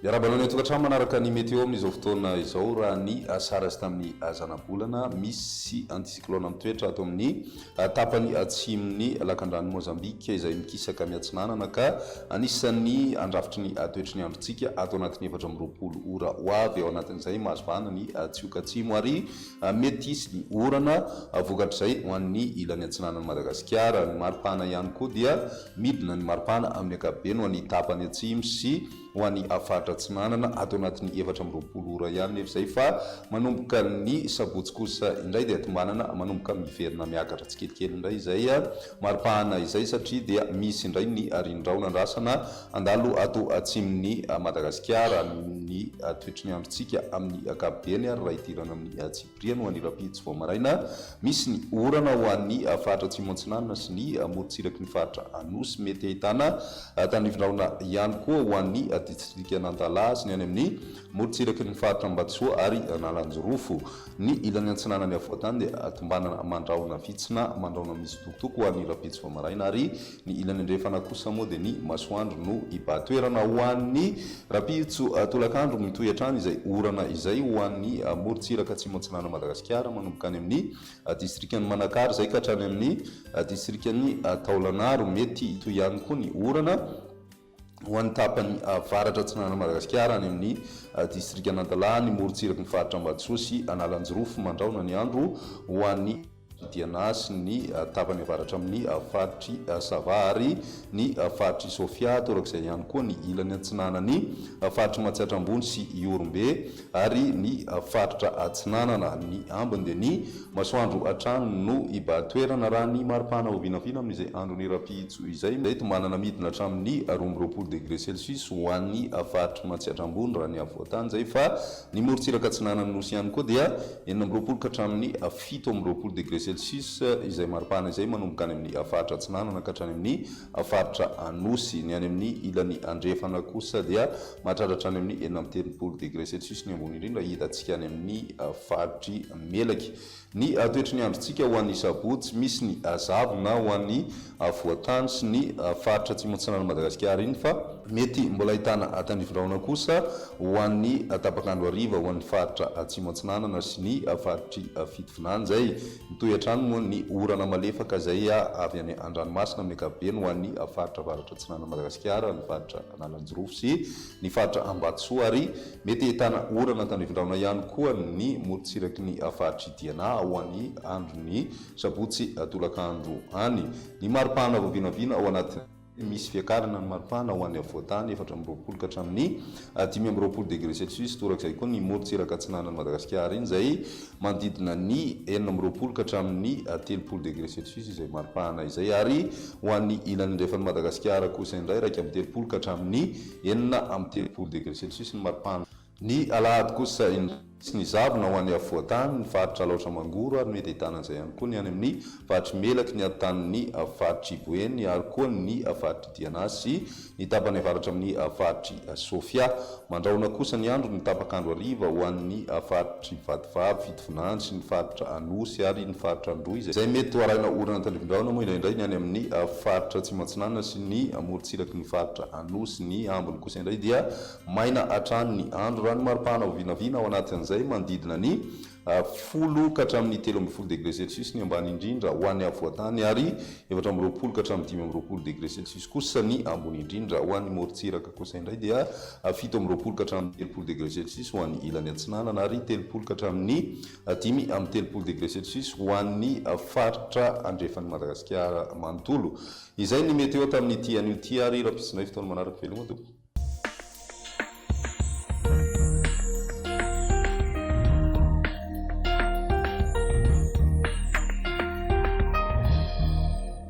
Miarahaba anao any an-tokantrano manaraka ny météo amin'izao fotoana izao. Raha ny sary azo tamin'ny zanabolana, misy anticyclone mitoetra ato amin'ny tapany atsimon'ny lakandranon'i Mozambique izay mikisaka miatsinanana ka anisan'ny andrafitry ny toetry ny androntsika ato anatin'ny 24 ora ho avy. Ao anatin'izay mahazo vahana ny tsioka atsimo ary mety hisy ny orana vokatr'izay ho an'ny ilany atsinanan'i Madagasikara. Ny maripana ihany koa dia Midina ny maripana amin'ny ankapobeny ho an'ny tapany atsimo sy ho an'ny faritra atsinanana ato anatin'ny 24 ora ihany nefa izay fa manomboka ny sabotsy kosa indray dia tombanana manomboka miverina miakatra tsikelikely indray izay maripana izay satria dia misy indray ny rindrao nandrasana handalo ato atsimon'i Madagasikara ny toetry ny androntsika amin'ny ankapobeny ary raha hidirana amin'ny Riana ho an'ny rahampitso vao maraina. Misy ny orana ho an'ny faritra Atsimo Atsinanana sy ny morontsiraky ny faritra Anosy. Mety ahitana tanifindrahona ihany koa ho an'ny distrikan'Antalaha sy ny any amin'ny morontsiraky ny faritra Ambatosoa ary Analanjirofo. Ny ilany atsinanan'ny afovoantany dia tombanana mandrahona vitsy na mandrahona misitokotoko ho an'ny rahampitso vao maraina ary Ny ilany andrefana kosa moa dia ny masoandro no hibahan-toerana ho an'ny rahampitso tolakandro. Mitohy hatrany izay orana izay ho an'ny morontsiraka atsimo atsinanan'i Madagasikara manomboka any amin'ny distrikan'i Manakara izay ka hatrany amin'ny distrikan'i Taolagnaro. Mety hitohy ihany koa ny orana ho an'ny tapany avaratra atsinanan'i Madagasikara any amin'ny distrikan'Antalaha, ny morontsiraky ny faritra Ambatosoa sy Analanjirofo. Mandrahona ny andro ho an'ny. Diana sy ny tapany avaratra amin'ny faritr'i Sava ary ny faritr'i Sofia, torak'izay ihany koa ny ilany atsinanan'ny faritr'i Matsiatra Ambony sy Ihorombe ary ny faritra atsinanana. Ny ambiny dia ny masoandro hatrany no hibahan-toerana raha ny maripana ho vinavina amin'izay andron'ny rahampitso izay, izay tombanana midina hatramin'ny 22 degre celsius ho an'ny faritr'i Matsiatra Ambony raha ny afovoan-tany izay fa ny morontsiraka atsinanan'ny Nosy ihany koa dia 26 ka hatramin'ny 27 degre celsius izay maripana izay manomboka any amin'ny faritra atsinanana ka hatrany amin'ny faritra Anosy. Ny any amin'ny ilany andrefana kosa dia mahatratra hatrany amin'ny 36 degre celsius ny ambony indrindra hitantsika any amin'ny faritr'i Melaky. Ny toetry ny androntsika ho an'ny sabotsy, misy ny zavona ho an'ny afovoan-tany sy ny faritra atsimo atsinanan'i Madagasikara iny fa mety mbola ahitana tandrifindrahona kosa ho an'ny tapak'andro hariva ho an'ny faritra atsimo atsinanana sy ny faritr'i Fitovinany izay mitohy hatrany moa ny orana malefaka izay avy any an-dranomasina amin'ny ankapobeny ho an'ny faritra avaratra atsinanan'i Madagasikara, ny faritra Analanjirofo sy ny faritra Ambatosoa ary mety ahitana orana tandrifindrahona ihany koa ny morontsiraky ny faritr'i Diana ho an'ny andron'ny sabotsy tolakandro any. Ny maripana vao vinavina ao anatin'ny. Misy fiakarana ny maripana ho an'ny afovoan-tany, 24 ka hatramin'ny 25 degre celsius. Torak'izay koa ny morontsiraka atsinanan'i Madagasikara iny izay manodidina ny 26 ka hatramin'ny 30 degre celsius izay maripana izay ary ho an'ny ilany andrefan'i Madagasikara kosa indray 31 ka hatramin'ny 36 degre celsius ny maripana. Ny alahady kosa indray tsy ny zavona ho an'ny afovoan-tany, ny faritra Alaotra Mangoro ary mety ahitana an'izay ihany koa ny any amin'ny faritr'i Melaky, ny atitan'ny faritr'i Boeny ary koa ny faritr'i Diana sy ny tapany avaratra amin'ny faritr'i Sofia. Mandrahona kosa ny andro ny tapak'andro hariva ho an'ny faritr'i Vatovavy, Fitovinany sy ny faritra Anosy ary ny faritra Androy izay mety ho arahina orana tandrifindrahona moa indraindray ny any amin'ny faritra Atsimo Atsinanana sy ny morontsiraky ny faritra Anosy. Ny ambiny kosa indray dia Maina hatrany ny andro raha ny maripana ho vinavina ao anatin'izay manodidina ny 10 ka hatramin'ny 13 degre celsius ny ambany indrindra ho an'ny afovoan-tany ary 24 ka hatramin'ny 25 degre celsius kosa ny ambony indrindra. Ho an'ny morontsiraka kosa indray dia 27 ka hatramin'ny 30 degre celsius ho an'ny ilany atsinanana ary 30 ka hatramin'ny 35 degre celsius ho an'ny faritra andrefan'i Madagasikara manontolo. Izay ny meteo tamin'ity anio ity ary rahampitso indray fotoana manaraka. Veloma tompoko.